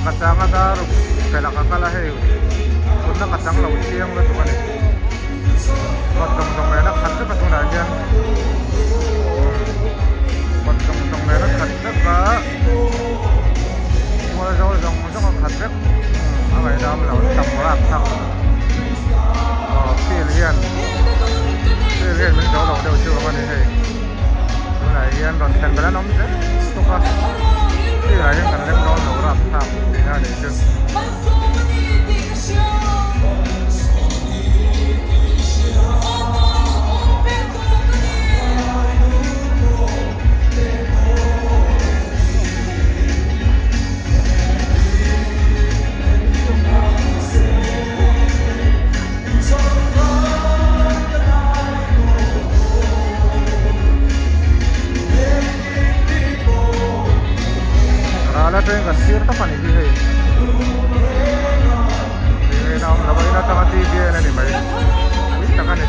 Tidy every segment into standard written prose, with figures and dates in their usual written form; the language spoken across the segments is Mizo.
ka chang a dar ruk pelh ah ka kal a hei thutna ka chang lo chiang lutuk a ni kawt zawng zawng nen a khat vek a tunah hian kawt zawng zawng nen a khat vek a mual zawl zawng zawng a khat vek a ngaihdam lo tam rap thlak aw field hian field hian min zo lo deuh chu ang a ni hei tunah hian rawn thlen belh an awm zel bawk a field ah hian kan lem dawn lo rap thlak tihna a nih chu. Ral atangin kan thlir tawp a nih hi hei eng a awm lo a in atanga tv en a ni mai pui tak a ni.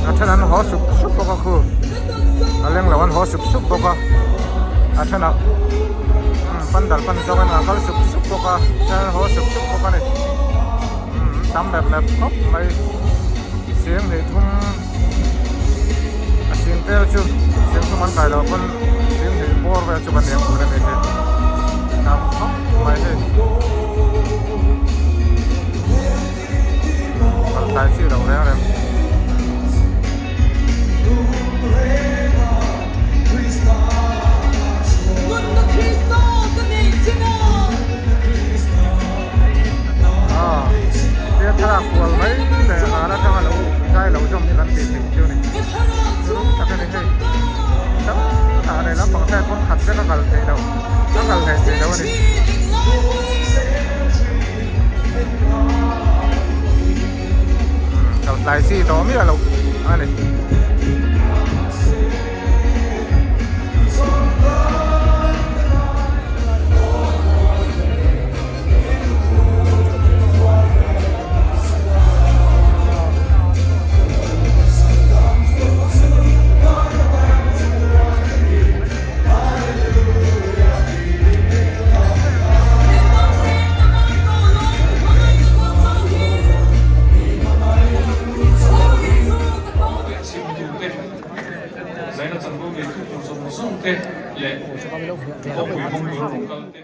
A then an haw sup sup bawk a khu a leng lo an haw sup sup bawk a a then ah pandal pan zawng in an kal sup sup bawk a then an haw sup sup bawk a ni tam mep mep khawp mai sing hnih thum a sing tel chu sing thum an kai loh pawn sing hnih bawr vel chu kan eng tur a ni hei tam khawp mai hei. Kal tlai chi lo reng reng. Tia thlalak kual mai leh ral atanga lo zai lo zawm hi kan tih theih chu ni. Rum tak a ni hei. Tah lehlam pang side pawn khat vek a kal theih loh a kal theih theih loh a ni. Kal tlai chi tawh miah loh a ni. Zaina chanvo ngei tu tur zawng zawng te leh khawpui kawngpui rawng kal te.